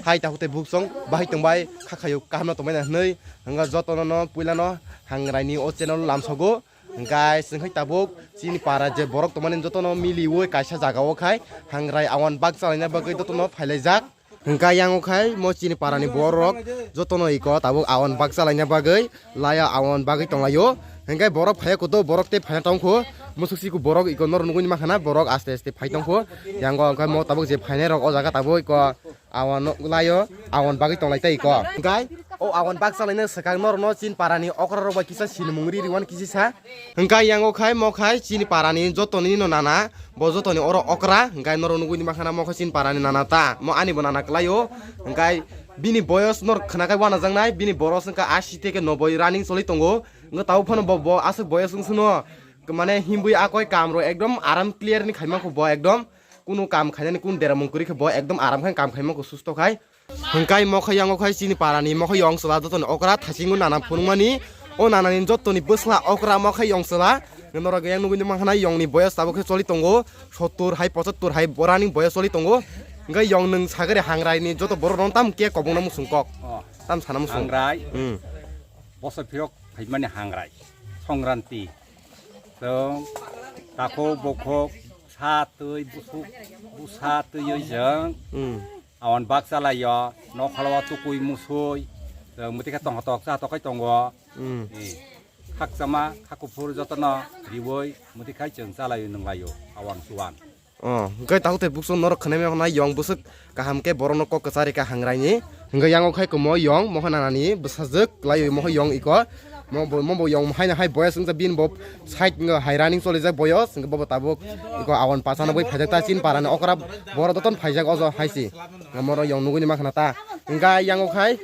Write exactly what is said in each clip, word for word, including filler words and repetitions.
Hai takhuk tei buksong bahai tongbai khakhayo kaham no tongbai na hwnwi hwnkha jotono no puila no Hangrai ni o channel lamsogo. Hwnkhe chwng hai tabuk chini para je borok tongmani jotono miliwi kaisa jaga o khai Hangrai awan bak chalaina bagwi jotono phailaijak. Hwnkhe yang o khai mo chini para ni borok jotono iko tabuk awan bak chalaina bagwi laya awan bagwi tonglaio. Hwnkhe borok phaiya kudo borok tei phaina tongkho musuk siku borok iko noro nugwi mankha na borok aste aste phai tongkho. Yang o hwnkhe mo tabuk je phainai rok o jaga tabuk iko awan no laio, awan bagwi tonglai tai ko. Hwnkhe o awan bak chalaina swkang norokno chini parani okra rok bai kisa sinimung ri riwan kisi sa. Hwnkhe yang o khai mo khai chini parani jotoni no nana, bo jotoni oro okra, hwnkhe norok nugwi mankha na mo khai chini parani nana ta, mo ani bo nana kwlaio. Hwnkhe bini boyos norok khwnakhai wanajaknai, bini boros wngkha ashi theke noboi running choli tongo. Hwnkhe tabuk phano bo, bo aswk boyos wng sino, mane himbui akoi kam rok ekdom aram clear ni khaima kho bo ekdom. Kunu kam khainani kunu deramung kwrwi khe bo ekdom aram khai kam khaima kho susto khai. Hwnkhe mo khai yang o khai chini parani mo khai yong chwla jotoni okra thaisingo nana phunukmani. O nanani jotoni bwsla okra mo khai yong chwla. Norok yang nugwi mankha na yongni boyos tabuk khe choli tongo. Sottur hai pochattur hai borani boyos choli tongo. Hwnkhe yong nwng sagari Hangrai ni joto borok rok tam khe kobongna muchung kok. Oh. Tam sana muchung. Hangrai. Hmm. Bosor phirok phaimani Hangrai. Songkranti. Chwng takhuk bukhuk sa twi busuk busa twiwi chwng Hmm. awan bak chalaio, nokhalo tukui musui, chwng mwtwi khe tongthok cha tokai tongo. Hmm. Khakchama khakuphur jotono riwi mwtwi khai chwng chalaio nunglaio awan chuwan. Oh, hwnkhe takhuk tei buksong norok khwnai maya yong bwswk kaham khe borokno kok kwchari kha Hangrai ni. Hwnkhe yang o khai komo yong moha nanani bwsajwk lai moha yong iko. Mo bo, mo bo yong haino hai boyos wngkha bini bo side wngkha hai running cholijak boyos, hwnkhe bobo tabuk iko awan pachana bui phaijak ta chini parani okra borok doton phaijak ojo hai si. Moro yong nugwi ni mankha na ta. Hwnkhe yang o khai,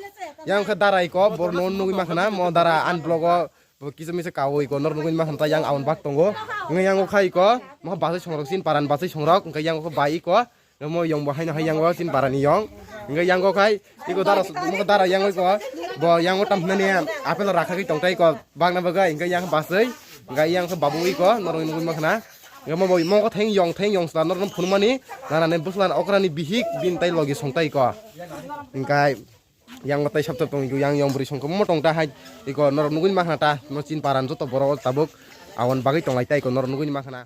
yang o khai dara iko borokno nugwi mankha na mo dara ani vlog o. Bo kisa misa kawo iko norok nugwi mankha ta yang awan bak tongo. Hwnkhe yang o khai iko, mo basai songrok chini parani basai songrok, hwnkhe yang o bai iko, mo yong bo haino hai yang o chini parani yong. Hwnkhe yang o khai, iko dara, mo dara yang o iko, bo yang o tam hwnani apple rakha ki tongtai iko, bagna bagwi, hwnkhe yang basai, hwnkhe yang o babu iko, norok nugwi mankha na. Hwnkhe mo bo, mo theng yong, theng yong sla norok phunukmani, nanani bwsla okrani bihik, bin tai logi songtai iko. Hwnkhe, yang tai sab tong yang yang bwrwi songkhe mo tong ta hai iko norok nugwi mankha ta no chin paran joto borok tabuk awan bagwi tonglai ta iko norok nugwi mankha na.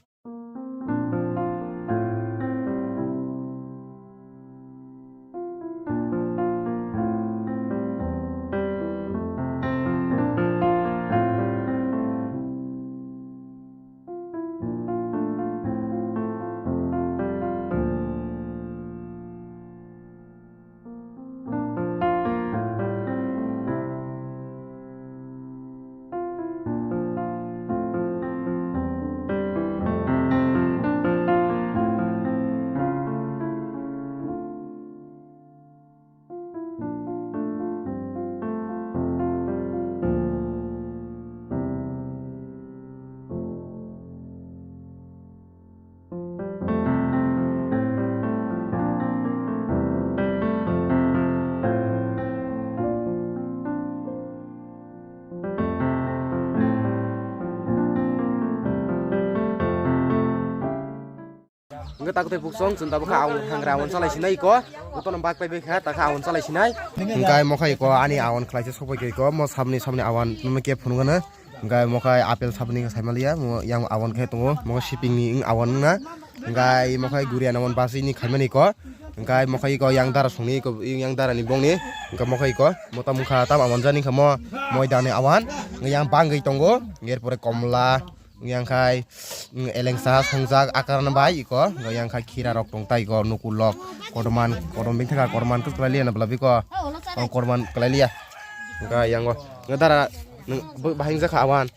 Hwnkhe takhuk tei buksong chwng tabuk kha awan hangra awan chalai sinai iko. Jotono bak pai bai kha takha awan chalai sinai. Hwnkhe mo kha iko ani awan khlaisa sokbai kha iko mo samni samni awan nokno khe phunukgana. Hwnkhe mo kha apple sabni khe saimaliya mo yang awan khe tongo mo kha sipingni wng awan wngna. Hwnkhe mo kha guriani awan basini khaimani iko. Hwnkhe mo kha iko yang dara songni iko yang darani bongni. Hwnkhe mo kha iko mo tamo wngkha tam awan jani wngkha mo moidani awan. Yang bangwi tongo er pore komla. Yang khai, mm, elengsa songjak akarna bai iko, yang khai khira rok tong tai iko, nukulok, kodoman, kodom bing thaka kodoman tu kelai liya na bela biko, oh, kodoman kelai liya. Yang o, dara, bahing jakha awan.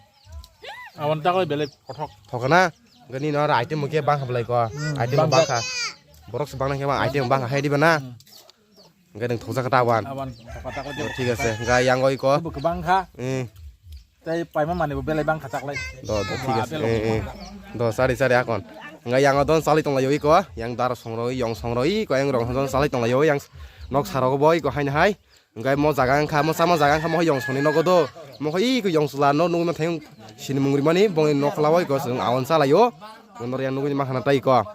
Awan ta koi belai kothok. Thokna, gani no item mo ke bang hablai ko, hmm, item bang bang kha. Borok se bang na ke bang item bang hai di bana. Hmm. Hwnkhe nwng thokjak kha ta awan. Awan thokjak kha ta. Oh, thik ase. Hwnkhe yang o iko. Bo kwbang kha. Eh. Tei paima mani bo belai bang kha taklai. Do, do, thik ase. Apple eh, eh. Do, sari, sari akon. Hwnkhe yang o don salai tonglaio iko. Yang dara songroi, yong songroi, iko yang rong don salai tonglaio. Yang nok sarok bo iko haino hai. Hwnkhe mo jaga wngkha, mo sama jaga wngkha, mo yong songni nogo do. Mo iko yong sula no nugui ma thang sini mungri mani, bongni nok khlawo iko, chwng awan salaio. Nor yang nugui ma khana tai iko.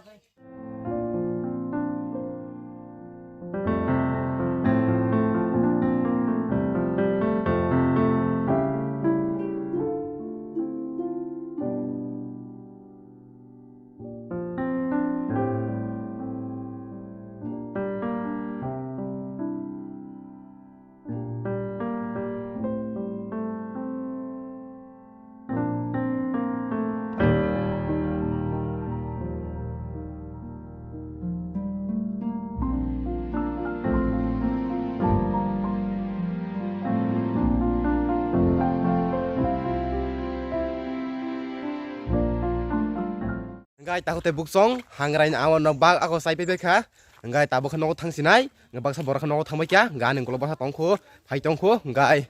Hwnkhe takhuk tei buksong hangrai ni abo nok bak ako chai paibai kha. Hwnkhe tabuk khe nogo thang sinai, hwnkhe baksa borok khe nogo thang bai kha, hwnkhe ani ukulok baksa tong kho, phai tong kho, hwnkhe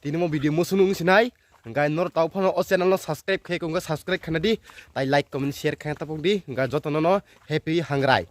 tini mo video muchung nung sinai, hwnkhe norok tabuk phano o channel no subscribe khe, hwnkhe subscribe khaina di, tai like, comment, share khaina tapung di, hwnkhe joto no no happy hangrai.